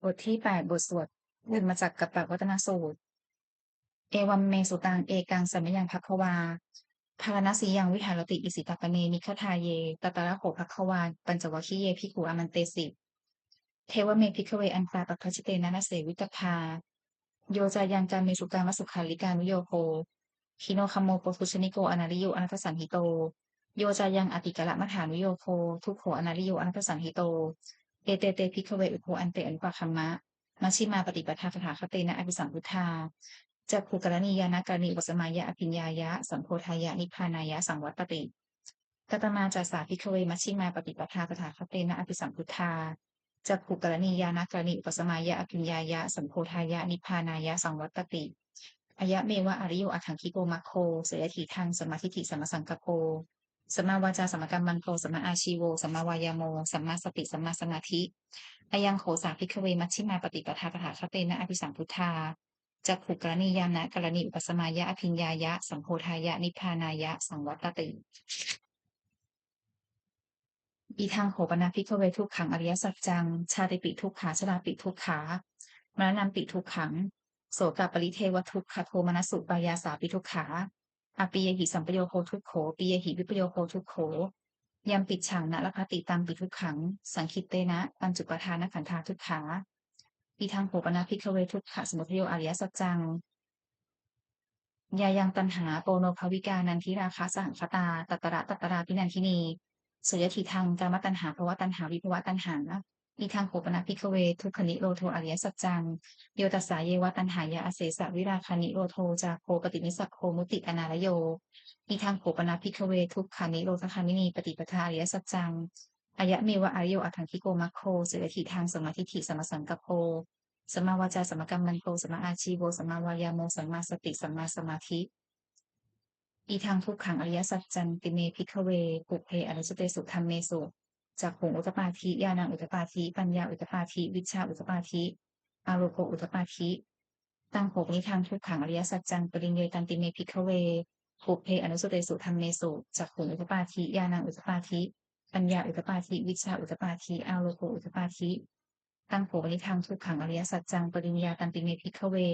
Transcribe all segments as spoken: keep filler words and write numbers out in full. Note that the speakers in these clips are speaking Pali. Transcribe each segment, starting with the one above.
บทที่แปด บทสวด ธัมมจักกัปปวัตตนสูตร Evaṃ me sutaṃ. Ekaṃ samayaṃ bhagavā bārāṇasiyaṃ viharati isipatane migadāye. Tatra kho bhagavā pañcavaggiye bhikkhū āmantesi. Dveme bhikkhave antā pabbajitena na sevitabbā. Yo cāyaṃ kāmesu kāmasukhallikānuyogo hīno gammo pothujjaniko anariyo anatthasañhito. Yo cāyaṃ atikalamadānuyogo dukkho anariyo anatthasañhito. Ete te bhikkhave ubho ante anupagamma majjhimā paṭipadā tathāgatena abhisambuddhā cakkhukaraṇī ñāṇakaraṇī upasamāya abhiññāya sambodhāya nibbānāya saṃvattati. Katamā ca sā bhikkhave majjhimā paṭipadā tathāgatena abhisambuddhā cakkhukaraṇī ñāṇakaraṇī upasamāya abhiññāya sambodhāya nibbānāya saṃvattati. Ayameva ariyo aṭṭhaṅgiko maggo. Seyyathīdaṃ: sammādiṭṭhi sammāsaṅkappo sammāvācā sammākammanto sammāājīvo sammāvāyāmo sammāsati sammāsamādhi. Ayaṃ kho sā bhikkhave majjhimā paṭipadā tathāgatena abhisambuddhā cakkhukaraṇī ñāṇakaraṇī upasamāya abhiññāya sambodhāya nibbānāya saṃvattati. Idaṃ kho pana bhikkhave dukkhaṃ ariyasaccaṃ: jātipi dukkhā jarāpi dukkhā maraṇampi dukkhaṃ sokaparidevadukkhadomanassupāyāsāpi dukkhā appiyehi sampayogo dukkho piyehi vippayogo dukkho yampicchaṃ na labhati tampi dukkhaṃ saṅkhittena pañcupādānakkhandhā dukkhā. Idaṃ kho pana bhikkhave dukkhasamudayo ariyasaccaṃ: yāyaṃ taṇhā ponobbhavikā nandirāgasahagatā tatra tatrābhinandinī seyyathīdaṃ: kāmataṇhā bhavataṇhā vibhavataṇhā. Idaṃ kho pana bhikkhave dukkhanirodho ariyasaccaṃ: yo tassāyeva taṇhāya asesavirāganirodho cāgo paṭinissaggo mutti anālayo. Idaṃ kho pana bhikkhave dukkhanirodhagāminī paṭipadā ariyasaccaṃ: ayameva ariyo aṭṭhaṅgiko maggo. Seyyathīdaṃ: sammādiṭṭhi sammāsaṅkappo sammāvācā sammākammanto sammāājīvo sammāvāyāmo sammāsati sammāsamādhi. Idaṃ dukkhaṃ ariyasaccanti me bhikkhave pubbe anussutesu dhammesu cakkhuṃ udapādi ñāṇaṃ udapādi paññā udapādi vijjā udapādi āloko udapādi. Taṃ kho panidaṃ dukkhaṃ ariyasaccaṃ pariññetanti me bhikkhave pubbe anussutesu dhammesu cakkhuṃ udapādi ñāṇaṃ udapādi paññā udapādi vijjā udapādi āloko udapādi. Taṃ kho panidaṃ dukkhaṃ ariyasaccaṃ pariññātanti me bhikkhave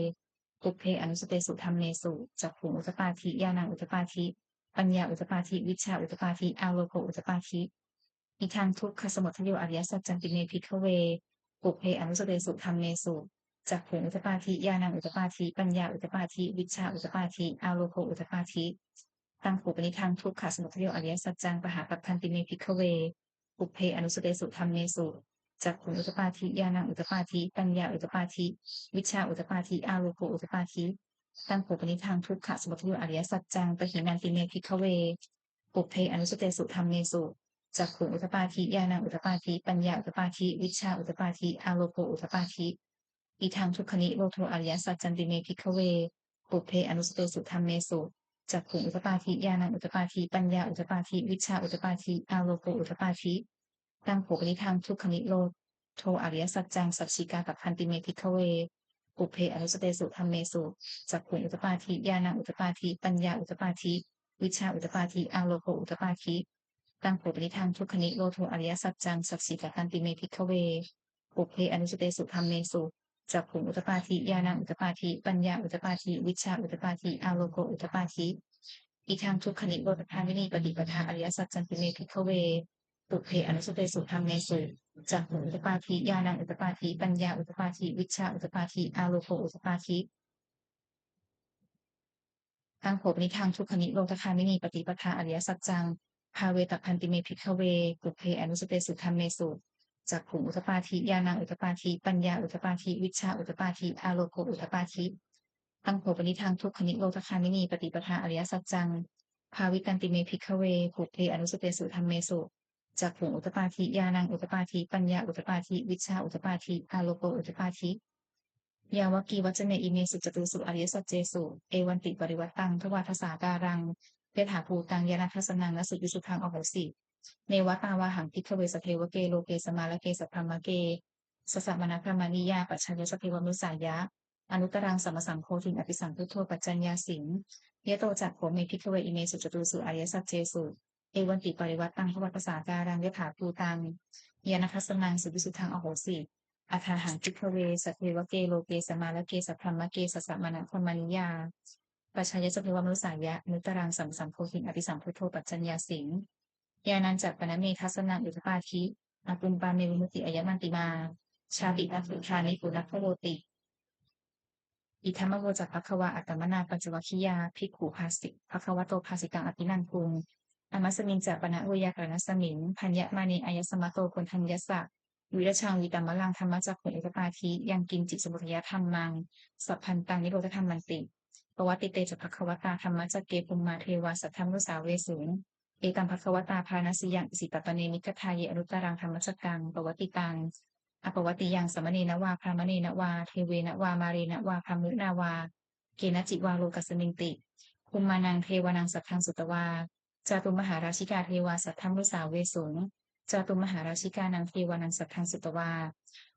pubbe anussutesu dhammesu cakkhuṃ udapādi ñāṇaṃ udapādi paññā udapādi vijjā udapādi āloko udapādi. Idaṃ dukkhasamudayo ariyasaccanti me bhikkhave pubbe anussutesu dhammesu cakkhuṃ udapādi ñāṇaṃ udapādi paññā udapādi vijjā udapādi āloko udapādi. Taṃ kho panidaṃ dukkhasamudayo ariyasaccaṃ pahātabbanti me bhikkhave pubbe anussutesu dhammesu cakkhuṃ udapādi ñāṇaṃ udapādi paññā udapādi vijjā udapādi āloko udapādi. Taṃ kho panidaṃ dukkhasamudayo ariyasaccaṃ pahīnanti me bhikkhave pubbe anussutesu dhammesu cakkhuṃ udapādi ñāṇaṃ udapādi paññā udapādi vijjā udapādi āloko udapādi. Idaṃ dukkhanirodho ariyasaccanti me bhikkhave pubbe anussutesu dhammesu cakkhuṃ udapādi ñāṇaṃ udapādi paññā udapādi vijjā udapādi āloko udapādi. Taṃ kho panidaṃ dukkhanirodho ariyasaccaṃ sacchikātabbanti me bhikkhave pubbe anussutesu dhammesu cakkhuṃ udapādi ñāṇaṃ udapādi paññā udapādi vijjā udapādi āloko udapādi. Taṃ kho panidaṃ dukkhanirodho ariyasaccaṃ sacchikatanti me bhikkhave pubbe anussutesu dhammesu cakkhuṃ udapādi ñāṇaṃ udapādi paññā udapādi vijjā udapādi āloko udapādi. Idaṃ dukkhanirodhagāminī paṭipadā ariyasaccanti me bhikkhave pubbe anussutesu dhammesu cakkhuṃ udapādi ñāṇaṃ udapādi paññā udapādi vijjā udapādi āloko udapādi. Taṃ kho panidaṃ dukkhanirodhagāminī paṭipadā ariyasaccaṃ bhāvetabbanti me bhikkhave pubbe anussutesu dhammesu cakkhuṃ udapādi ñāṇaṃ udapādi paññā udapādi vijjā udapādi āloko udapādi. Taṃ kho panidaṃ dukkhanirodhagāminī paṭipadā ariyasaccaṃ bhāvitanti me bhikkhave pubbe anussutesu dhammesu cakkhuṃ udapādi ñāṇaṃ udapādi paññā udapādi vijjā udapādi āloko udapādi. Yāvakīvañca me imesu catūsu ariyasaccesu evantiparivaṭṭaṃ dvādasākāraṃ yathābhūtaṃ ñāṇadassanaṃ na suvisuddhaṃ ahosi. Neva tāvāhaṃ bhikkhave sadevake loke samārake sabrahmake sassamaṇabrāhmaṇiyā pajāya sadevamanussāya anuttaraṃ sammāsambodhiṃ abhisambuddho paccaññāsiṃ. Yato ca kho me bhikkhave imesu catūsu ariyasaccesu evantiparivaṭṭaṃ dvādasākāraṃ yathābhūtaṃ ñāṇadassanaṃ suvisuddhaṃ ahosi. Athāhaṃ bhikkhave sadevake loke samārake sabrahmake sassamaṇabrāhmaṇiyā pajāya devamanussāya anuttaraṃ sammāsambodhiṃ abhisambuddho paccaññāsiṃ. Ñāṇañca pana me dassanaṃ udapādi, akuppā me vimutti ayamantimā, jāti nappādi puttāni punabbhavoti. Idamavoca bhagavā. Attamanā pañcavaggiyā bhikkhū bhāsi- bhagavato bhāsitaṃ abhinanduṃ. Amasmiñca pana veyyākaraṇasmiṃ bhaññamāne āyasmato koṇḍaññassa virajaṃ vītamalaṃ dhammacakkhuṃ udapādi yaṅkiñci samudayadhammaṃ sabbantaṃ nirodhadhammanti. Pavattite ca bhagavatā dhammacakke bhummā devā saddamanussāvesuṃ. Etaṃ bhagavatā bārāṇasiyaṃ isipatane migadāye anuttaraṃ dhammacakkaṃ pavattitaṃ appaṭivattiyaṃ samaṇena vā brāhmaṇena vā devena vā mārena vā brahmunā vā kenaci vā lokasminti. Bhummānaṃ devānaṃ saddaṃ sutvā cātummahārājikā devā saddamanussāvesuṃ. Cātummahārājikānaṃ devānaṃ saddaṃ sutvā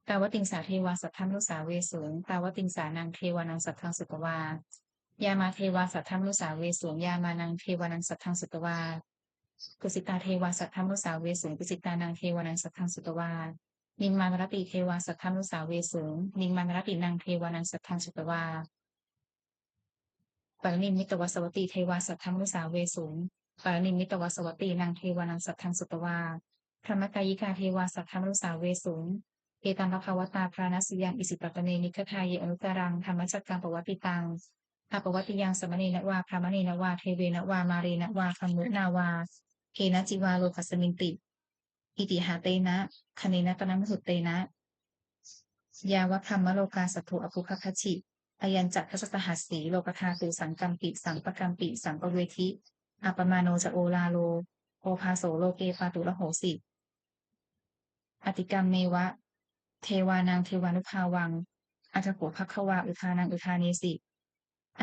tāvatiṃsā devā saddamanussāvesuṃ. Tāvatiṃsānaṃ devānaṃ saddaṃ sutvā yāmā devā saddamanussāvesuṃ. Yāmānaṃ devānaṃ saddaṃ sutvā tusitā devā saddamanussāvesuṃ. Tusitānaṃ devānaṃ saddaṃ sutvā nimmānaratī devā saddamanussāvesuṃ. Nimmānaratīnaṃ devānaṃ saddaṃ sutvā paranimmitavasavattī devā saddamanussāvesuṃ. Paranimmitavasavattīnaṃ devānaṃ saddaṃ sutvā brahmakāyikā devā saddamanussāvesuṃ. Etaṃ bhagavatā bārāṇasiyaṃ isipatane migadāye anuttaraṃ dhammacakkaṃ pavattitaṃ appaṭivattiyaṃ samaṇena vā brāhmaṇena vā devena vā mārena vā brahmunā vā kenaci vā lokasminti. Itiha tena khaṇena tena muhuttena yāva brahmalokā saddo abbhuggacchi. Ayañca dasasahassī lokadhātu saṅkampi sampakampi sampavedhi. Appamāṇo ca oḷāro obhāso loke pāturahosi. Atikkāmeva devānaṃ devānubhāvaṃ atha kho bhagavā udānaṃ udānesi: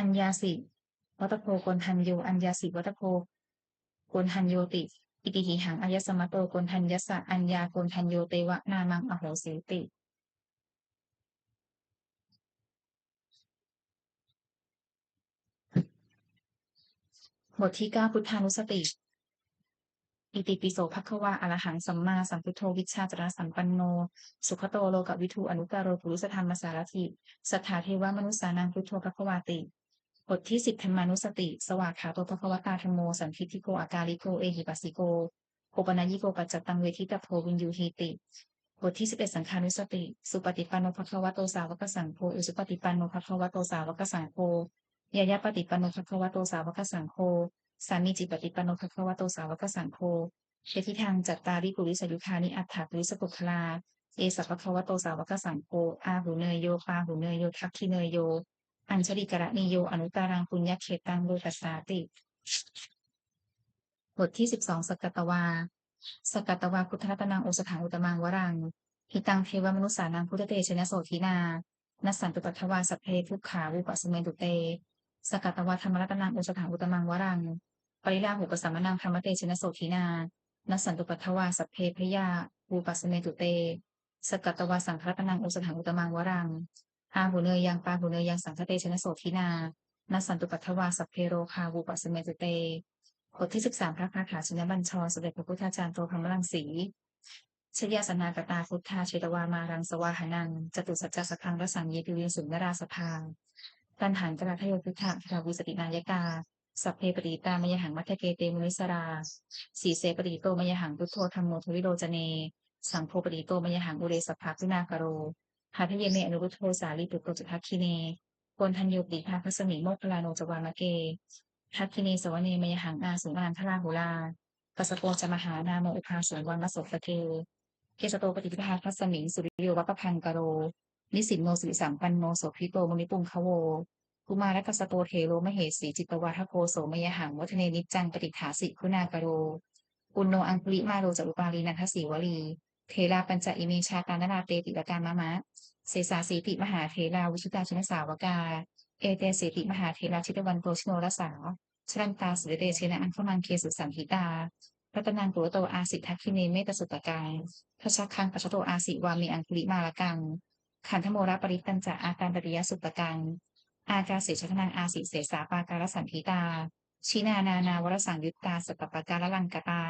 Aññāsi vata bho koṇḍañño, aññāsi vata bho koṇḍaññoti. Itihidaṃ āyasmato koṇḍaññassa aññākoṇḍañño tveva nāmaṃ ahosīti. บทที่เก้า พุทธานุสติ Itipi so bhagavā arahaṃ sammāsambuddho vijjācaraṇasampanno sugato lokavidū anuttaro purisadammasārathi satthā devamanussānaṃ buddho bhagavāti. บทที่สิบ ธรรมานุสติ Svākkhāto bhagavatā dhammo sandiṭṭhiko akāliko ehipassiko opanayiko paccattaṃ veditabbo viññūhīti. บทที่สิบเอ็ด สังฆานุสติ Supaṭipanno bhagavato sāvakasaṅgho, ujupaṭipanno bhagavato sāvakasaṅgho, ñāyapaṭipanno bhagavato sāvakasaṅgho, sāmīcipaṭipanno bhagavato sāvakasaṅgho, yadidaṃ cattāri purisayugāni aṭṭha purisapuggalā, esa bhagavato sāvakasaṅgho, āhuneyyo pāhuneyyo dakkhiṇeyyo añjalikaraṇīyo anuttaraṃ puññakkhettaṃ lokassāti. บทที่สิบสอง สักกัตวา Sakkatvā buddharatanaṃ osathaṃ uttamaṃ varaṃ, hitaṃ devamanussānaṃ buddhatejena sotthinā, nassantupaddavā sabbe dukkhā vūpasamentu te. Sakkatvā dhammaratanaṃ osathaṃ uttamaṃ varaṃ, pariḷāhūpasamanaṃ dhammatejena sotthinā, nassantupaddavā sabbe bhayā vūpasamentu te. Sakkatvā saṅgharatanaṃ osathaṃ uttamaṃ varaṃ, āhuneyyaṃ pāhuneyyaṃ saṅghatejena sotthinā, nassantupaddavā sabbe rogā vūpasamentu te. บทที่สิบสาม พระคาถาชินบัญชร สมเด็จพระพุทธาจารย์โต พรหมรังสี Jayāsanākatā buddhā jetvā māraṃ savāhanaṃ, catusaccāsabhaṃ rasaṃ ye piviṃsu narāsabhā. Taṇhaṅkarādayo buddhā aṭṭhavīsati nāyakā, sabbe patiṭṭhitā mayhaṃ matthake te munissarā. Sīse patiṭṭhito mayhaṃ buddho dhammo dvilocane, saṅgho patiṭṭhito mayhaṃ ure sabbaguṇākaro. Hadaye me anuruddho sārīputto ca dakkhiṇe, koṇḍañño piṭṭhibhāgasmiṃ moggallāno ca vāmake. Dakkhiṇe savane mayhaṃ āsuṃ ānandarāhulā, kassapo ca mahānāmo ubhāsuṃ vāmasotake. Kesato patiṭṭhibhāgasmiṃ suriyo va pabhaṅkaro, nisinno sirisampanno sobhito munipuṅgavo. Kumārakassapo thero mahesī cittavādako, so mayhaṃ vadane niccaṃ patiṭṭhāsi guṇākaro. Puṇṇo aṅgulimālo ca upālī nandasīvalī, therā pañca ime jātā nalāṭe tilakā mama. Sesāsīti mahātherā vijitā jinasāvakā, etesīti mahātherā jitavanto jinorasā, jalantā sīlatejena aṅgamaṅgesu saṇṭhitā. Ratanaṃ purato āsi dakkhiṇe mettasuttakaṃ, dhajaggaṃ pacchato āsi vāme aṅgulimālakaṃ. Khandhamoraparittañca āṭānāṭiyasuttakaṃ, ākāse chadanaṃ āsi sesā pākārasaṇṭhitā. Jinā nānāvarasaṃyuttā sattappākāralaṅkatā,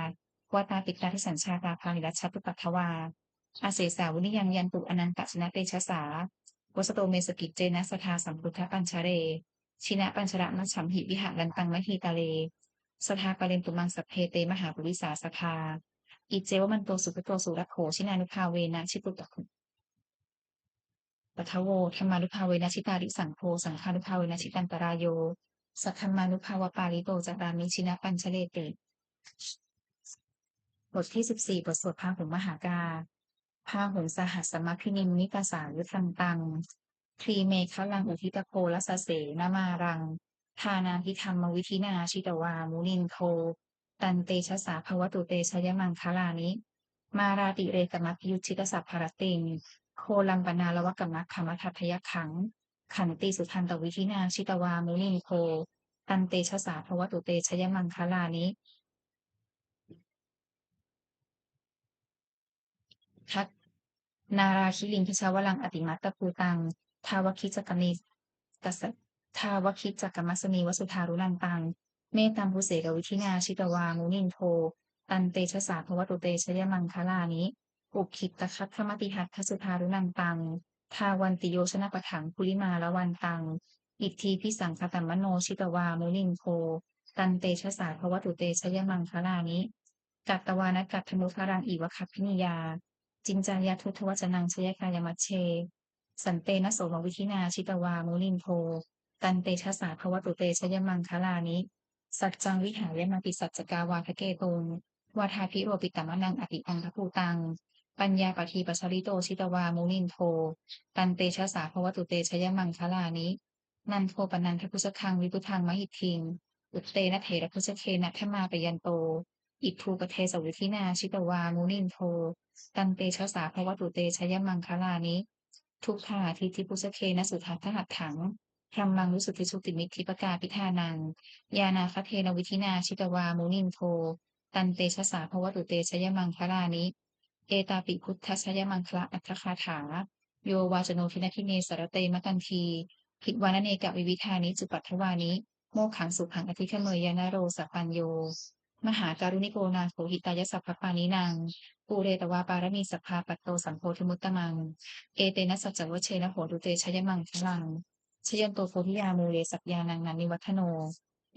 vātapittādisañjātā bāhirajjhattupaddavā, asesā vinayaṃ yantu anantajinatejasā. Vasato me sakiccena sadā sambuddhapañjare, jinapañjaramajjhamhi viharantaṃ mahītale, sadā pālentu maṃ sabbe te mahāpurisāsabhā. Iccevamanto sugutto surakkho, jinānubhāvena jitupaddavo, dhammānubhāvena jitārisaṅgho, saṅghānubhāvena jitantarāyo, saddhammānubhāvapālito carāmi jinapañjareti. บทที่สิบสี่ บทสวดพาหุงมหากา Bāhuṃ sahassamabhinimmitasāyudhantaṃ, grīmekhalaṃ uditaghorasasenamāraṃ, dānādidhammavidhinā jitavā munindo, tantejasā bhavatu te jayamaṅgalāni. Mārātirekamabhiyujjhitasabbarattiṃ, ghorampanāḷavakamakkhamathaddhayakkhaṃ, khantīsudantavidhinā jitavā munindo, tantejasā bhavatu te jayamaṅgalāni. Khat nārāgiriṃ gajavaraṃ atimattabhūtaṃ, dāvaggicakkami- kasa- dāvaggicakkamasanīva sudāruṇantaṃ, mettambusekavidhinā jitavā munindo, tantejasā bhavatu te jayamaṅgalāni. Ukkhittakhaggamatihatthasudāruṇantaṃ, dhāvantiyojanapathaṅgulimālavantaṃ, iddhībhisaṅkhatamano jitavā munindo, tantejasā bhavatu te jayamaṅgalāni. Katvāna kaṭṭhamudaraṃ iva gabbhinīyā, ciñcāya duṭṭhavacanaṃ janakāyamajjhe, santena somavidhinā jitavā munindo, tantejasā bhavatu te jayamaṅgalāni. Saccaṃ vihāya matisaccakavādaketuṃ, vādābhiropitamanaṃ atiandhabhūtaṃ, paññāpadīpajalito jitavā munindo, tantejasā bhavatu te jayamaṅgalāni. Nandopanandabhujagaṃ vibudhaṃ mahiddhiṃ, puttena therabhujagena damāpayanto, iddhūpadesavidhinā jitavā munindo, tantejasā bhavatu te jayamaṅgalāni. Duggāhadiṭṭhibhujagena sudaṭṭhahatthaṃ, brahmaṃ visuddhijutimiddhibakābhidhānaṃ, ñāṇāgadena vidhinā jitavā munindo, tantejasā bhavatu te jayamaṅgalāni. Etāpi buddhajayamaṅgalaaṭṭhagāthā, yo vācano dinadine sarate matandī, hitvānanekavividhāni cupaddavāni, mokkhaṃ sukhaṃ adhigameyya naro sapañño. Mahākāruṇiko nātho hitāya sabbapāṇinaṃ, pūretvā pāramī sabbā patto sambodhimuttamaṃ, etena saccavajjena hotu te jayamaṅgalaṃ. Jayanto bodhiyā mūle sakyānaṃ nandivaḍḍhano,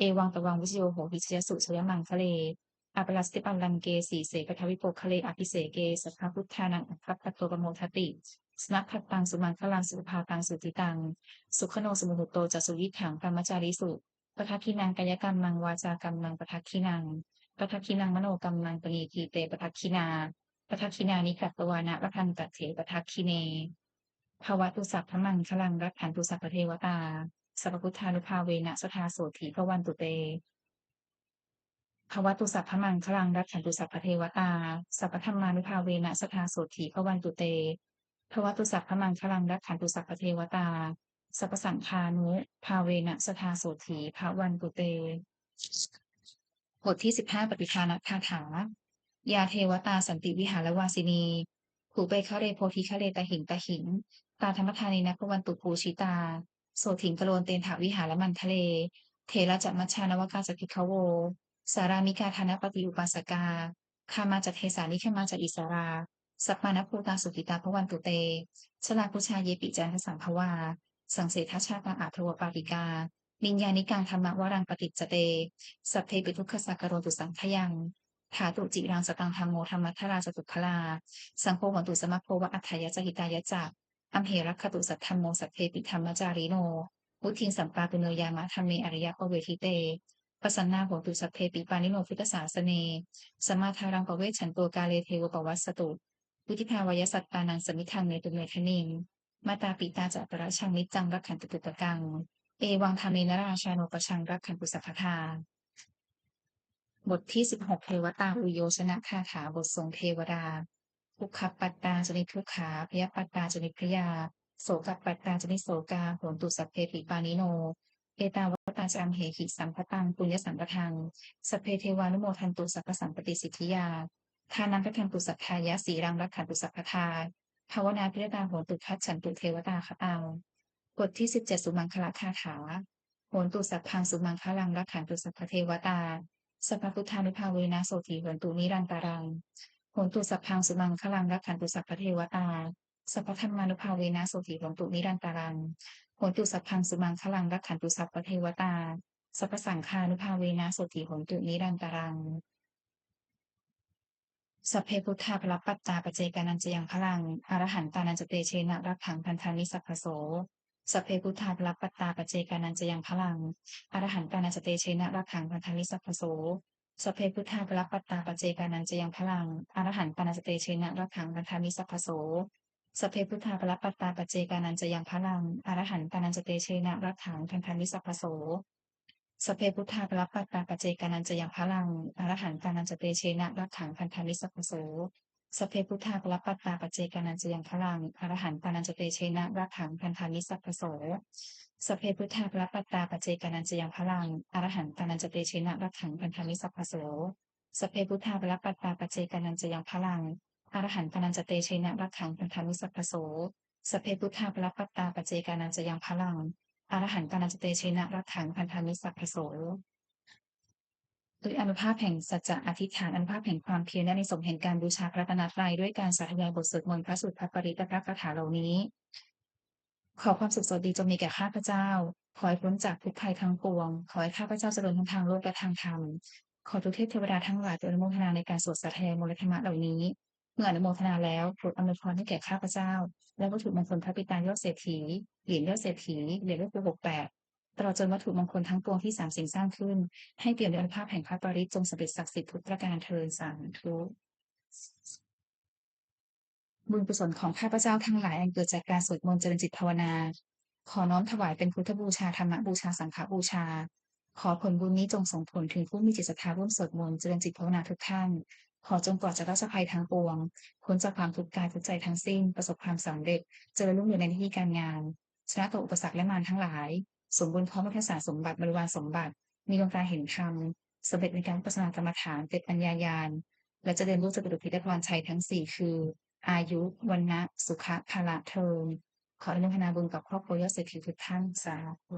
evaṃ tvaṃ vijayo hohi jayassu jayamaṅgale. Aparājitapallaṅke sīse paṭhavipokkhare abhiseke sabbabuddhānaṃ aggappatto pamodati. Sunakkhattaṃ sumaṅgalaṃ supabhātaṃ suhuṭṭhitaṃ, sukhaṇo sumuhutto ca suyiṭṭhaṃ brahmacārisu. Padakkhiṇaṃ kāyakammaṃ vācākammaṃ padakkhiṇaṃ, padakkhiṇaṃ manokammaṃ paṇidhī te padakkhiṇā. Padakkhiṇāni katvāna labhantatthe padakkhiṇe. Bhavatu sabbamaṅgalaṃ rakkhantu sabbadevatā, sabbabuddhānubhāvena sadā sotthī bhavantu te. Bhavatu sabbamaṅgalaṃ rakkhantu sabbadevatā, sabbadhammānubhāvena sadā sotthī bhavantu te. Bhavatu sabbamaṅgalaṃ rakkhantu sabbadevatā, sabbasaṅghānubhāvena sadā sotthī bhavantu te. บทที่สิบห้า ปฏิภาณคาถา Yā devatā santi vihāravāsinī, thūpe ghare bodhighare tahiṃ tahiṃ, tā dhammadānena bhavantu pūjitā, sotthiṃ karontedha vihāramaṇḍale. Therā ca majjhā navakā ca bhikkhavo, sārāmikā dānapatī upāsakā, gāmā ca desā nigamā ca issarā, sappāṇabhūtā sukhitā bhavantu te. Jalābujā yepi ca aṇḍasambhavā, saṃsedajātā athavopapātikā, niyyānikaṃ dhammavaraṃ paṭicca te, sabbepi dukkhassa karontu saṅkhayaṃ. Ṭhātu ciraṃ sataṃ dhammo dhammaddharā ca puggalā, saṅgho hotu samaggo va atthāya ca hitāya ca. Amhe rakkhatu saddhammo sabbepi dhammacārino, vuḍḍhiṃ sampāpuṇeyyāma dhamme ariyappavedite. Pasannā hontu sabbepi pāṇino buddhasāsane, samādhāraṃ pavecchanto kāle devo pavassatu. Vuḍḍhibhāvāya sattānaṃ samiddhaṃ netu medaniṃ, mātā pitā ca atrajaṃ niccaṃ rakkhantu puttakaṃ, evaṃ dhammena rājāno pajaṃ rakkhantu sabbadā. บทที่สิบหก เทวตาอุยโยชนคาถา บททรงเทวดา Dukkhappattā ca niddukkhā, bhayappattā ca nibbhayā, sokappattā ca nissokā, hontu sabbepi pāṇino. Ettāvatā ca amhehi sambhataṃ puññasampadaṃ, sabbe devānumodantu sabbasampattisiddhiyā. Dānaṃ dadantu saddhāya, sīlaṃ rakkhantu sabbadā, bhāvanābhiratā hontu, gacchantu devatāgatā. บทที่สิบเจ็ด สุมังคลคาถา Hontu sabbaṃ sumaṅgalaṃ, rakkhantu sabbadevatā, sabbabuddhānubhāvena sotthī hontu nirantaraṃ. Hotu sabbaṃ sumaṅgalaṃ, rakkhantu sabbadevatā, sabbadhammānubhāvena sotthī hontu nirantaraṃ. Hotu sabbaṃ sumaṅgalaṃ, rakkhantu sabbadevatā, sabbasaṅghānubhāvena sotthī hontu nirantaraṃ. Sabbe buddhā balappattā, paccekānañca yaṃ balaṃ, arahantānañca tejena rakkhaṃ bandhāmi sabbaso. Sabbe buddhā balappattā, paccekānañca yaṃ balaṃ, arahantānañca tejena rakkhaṃ bandhāmi sabbaso. Sabbe buddhā balappattā, paccekānañca yaṃ balaṃ, arahantānañca tejena rakkhaṃ bandhāmi sabbaso. Sabbe buddhā balappattā, paccekānañca yaṃ balaṃ, arahantānañca tejena rakkhaṃ bandhāmi sabbaso. Sabbe buddhā balappattā, paccekānañca yaṃ balaṃ, arahantānañca tejena rakkhaṃ bandhāmi sabbaso. Sabbe buddhā balappattā, paccekānañca yaṃ balaṃ, arahantānañca tejena rakkhaṃ bandhāmi sabbaso. Sabbe buddhā balappattā, paccekānañca yaṃ balaṃ, arahantānañca tejena rakkhaṃ bandhāmi sabbaso. Sabbe buddhā balappattā, paccekānañca yaṃ balaṃ, arahantānañca tejena rakkhaṃ bandhāmi sabbaso. Sabbe buddhā balappattā, paccekānañca yaṃ balaṃ, arahantānañca tejena rakkhaṃ bandhāmi sabbaso. ด้วยอานุภาพแห่งสัจจะอธิษฐาน อานุภาพแห่งความเพียร และอานิสงส์แห่งการบูชาพระรัตนตรัย ด้วยการสาธยายบทสวดมนต์พระสูตรพระปริตรและพระคาถาเหล่านี้ ขอความสุขสวัสดีจงมีแก่ข้าพเจ้า ขอให้พ้นจากทุกข์ภัยทั้งปวง ขอให้ข้าพเจ้าเจริญทั้งทางโลกและทางธรรม ขอทุกเทพเทวดาทั้งหลายโปรดอนุโมทนาในการสวดสาธยายมนต์และธรรมะเหล่านี้ เมื่ออนุโมทนาแล้ว โปรดอำนวยพรให้แก่ข้าพเจ้า และวัตถุมงคลพระปิดตายอดเศรษฐี เหรียญยอดเศรษฐี เหรียญหลวงปู่หกแปด ตลอดจนวัตถุมงคลทั้งปวงที่สามสิ่งสร้างขึ้น ให้เปี่ยมด้วยอานุภาพแห่งพระปริตร จงสำเร็จศักดิ์สิทธิ์ทุกประการเทอญ สาธุ บุญกุศลของข้าพเจ้าทั้งหลายอันเกิดจากการสวดมนต์เจริญจิตภาวนา ขอน้อมถวายเป็นพุทธบูชา ธรรมบูชา สังฆบูชา ขอผลบุญนี้จงส่งผลถึงผู้มีจิตศรัทธาร่วมสวดมนต์เจริญจิตภาวนาทุกท่าน ขอจงปลอดจากราชภัยทั้งปวง พ้นจากความทุกข์กายทุกข์ใจทั้งสิ้น ประสบความสำเร็จ เจริญรุ่งเรืองในหน้าที่การงาน ชนะต่ออุปสรรคและมารทั้งหลาย สมบูรณ์พร้อมด้วยทักษะสมบัติ บริวารสมบัติ มีดวงตาเห็นธรรม สำเร็จในการวิปัสสนากรรมฐาน เกิดปัญญาญาณ และเจริญด้วยจตุรพิธพรชัยทั้งสี่ คือ อายุ วรรณะ สุขะ พละ เทอญ ขออนุโมทนาบุญกับครอบครัวยอดเศรษฐีทุกท่าน สาธุ